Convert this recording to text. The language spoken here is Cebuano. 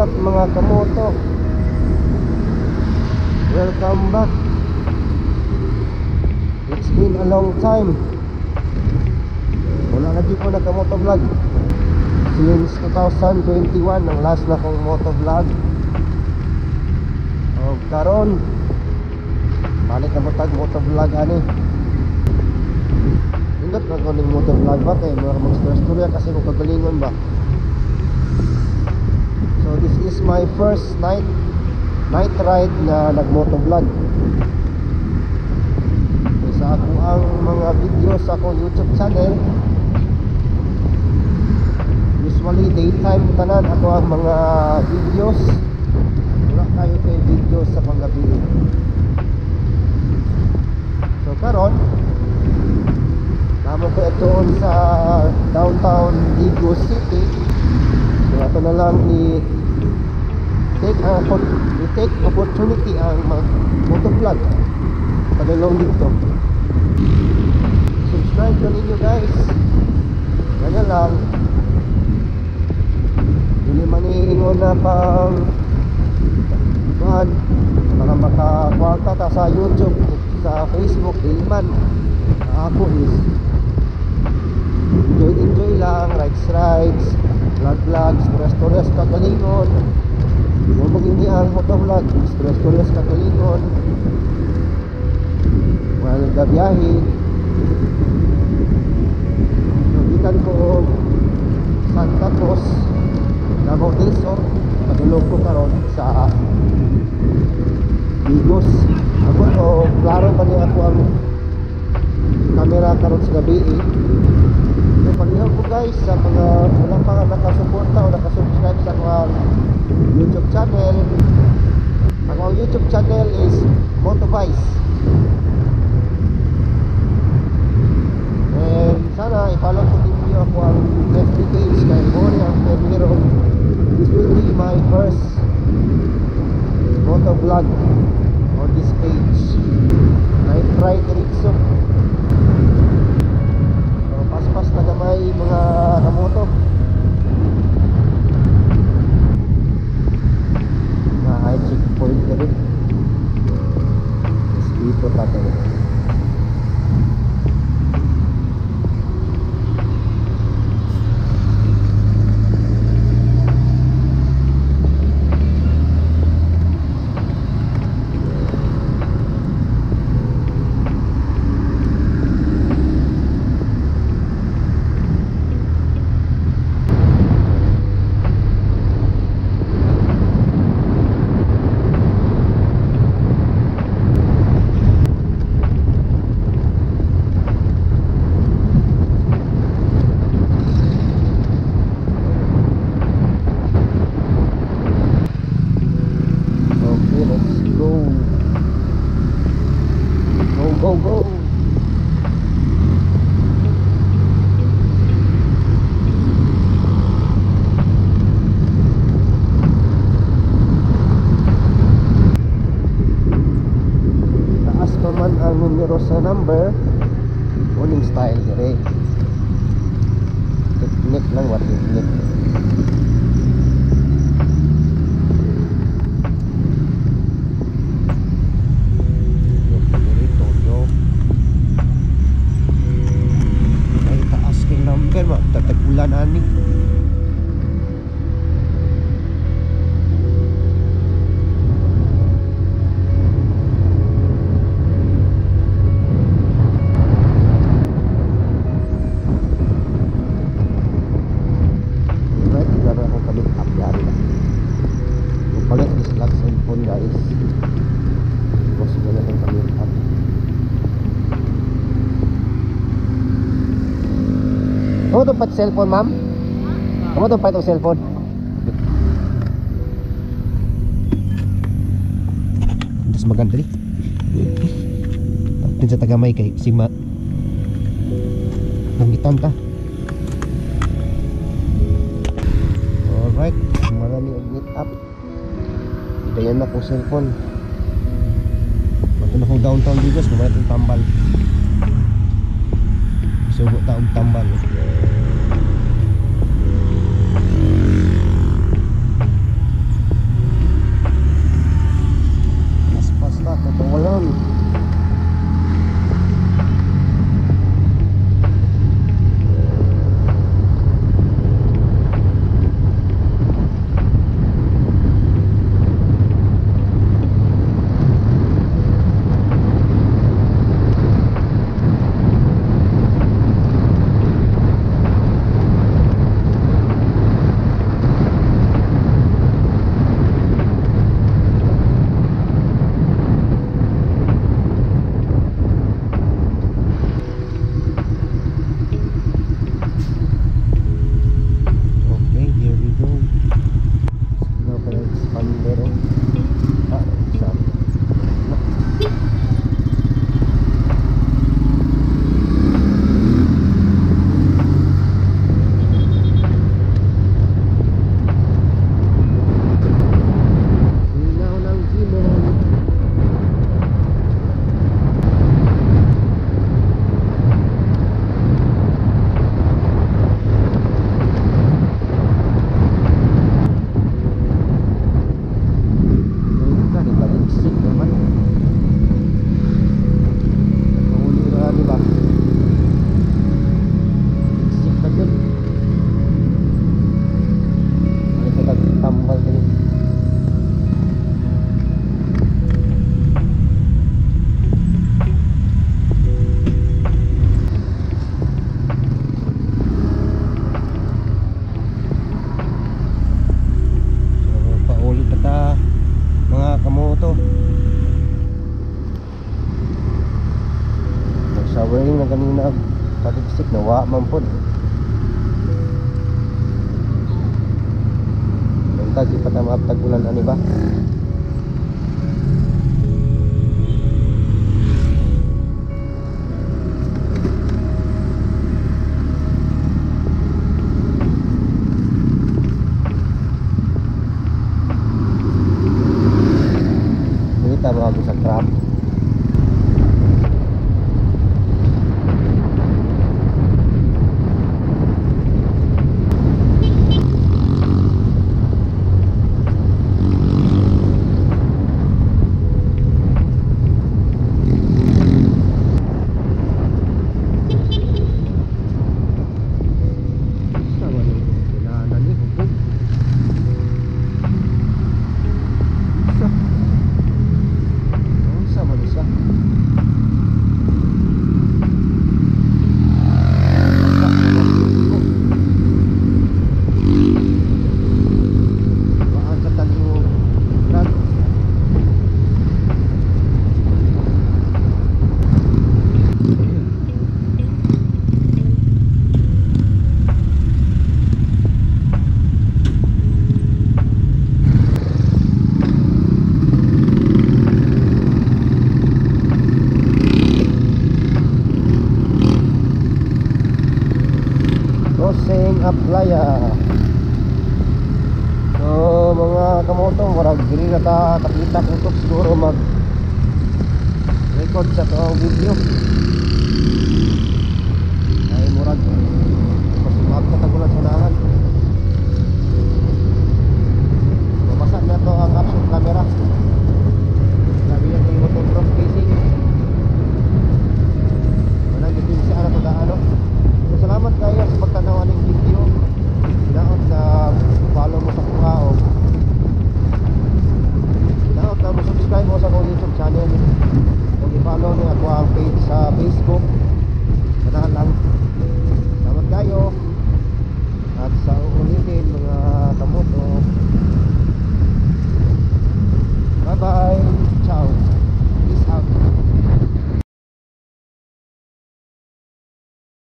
What's up, mga kamoto? Welcome back. It's been a long time. Wala na ko nagka-moto vlog. Since 2021 ang last na kong moto vlog. O karon balik na mo tag moto vlog ani. Indot na ko ning moto vlog ba kay mga mag-storya kasi kung kagalingon ba. So this is my first night ride na nagmoto vlog. So, sa ako ang mga video sa akong YouTube channel, usually daytime tanan ako ang mga videos. Wala tayo kay videos sa panggabi. So karon namo ko itoon sa downtown Digos City. So ato na lang i take opportunity ang mag motovlog padulong dito. Subscribe na ninyo, guys. Ganyan lang. Dili man iingon na pang kuan para makakwarta ta sa YouTube, sa Facebook, dili man. Ako is enjoy enjoy lang, rides rides, vlog vlog, stress stress kagalingon. Kung maging ang motovlog, stress stress kagalingon while gabiyahe. So gikan ko Santa Cruz, Davao del Sur, padulong ko karon sa Digos. Ako o klaro pa niya ako ang kamera karon sa gabi eh. So palihog ko, guys, sa mga wala pa nga nakasuporta o nakasubscribe sa akong YouTube channel. Akong YouTube channel is Motovice. And sana i-follow ko ninyo ako ang FB page kay mo ni ang primero. This will be my first moto vlog on this page. Night ride diretso. So paspas na gamay mga kamoto. Na high checkpoint na rin. Dito tayo. Okay, let's go. Go, go, go. Taas pa man ang numero sa number, morning style dire. Teknik lang, what teknik. Tatag-ulan ani. Right, wala akong kabit up yari na. Palit is lag cellphone, guys. Kasi wala akong kabit up. Kamu itong pat cellphone, ma'am? Kamu itong pat cellphone? Tapos maganda rin. Tapos sa tagamay kay sigma pungitan ta. Alright, marami og meet up. Idayan na kong cellphone. Ito na kong downtown Digos, gumalit ang tambal. Sugo taong tambal. Showering na kanina paligsik na wa man pod. Buntag di pa ta maabtag ulan ani ba? Kita mo ako sa traffic. Sama ni kinana ni hubog. Isa. Unsa man siya? Baan sa tanong truck. Crossing Aplaya. So mga kamoto, murag diri na ta kapita kutob siguro mag record sa toong video.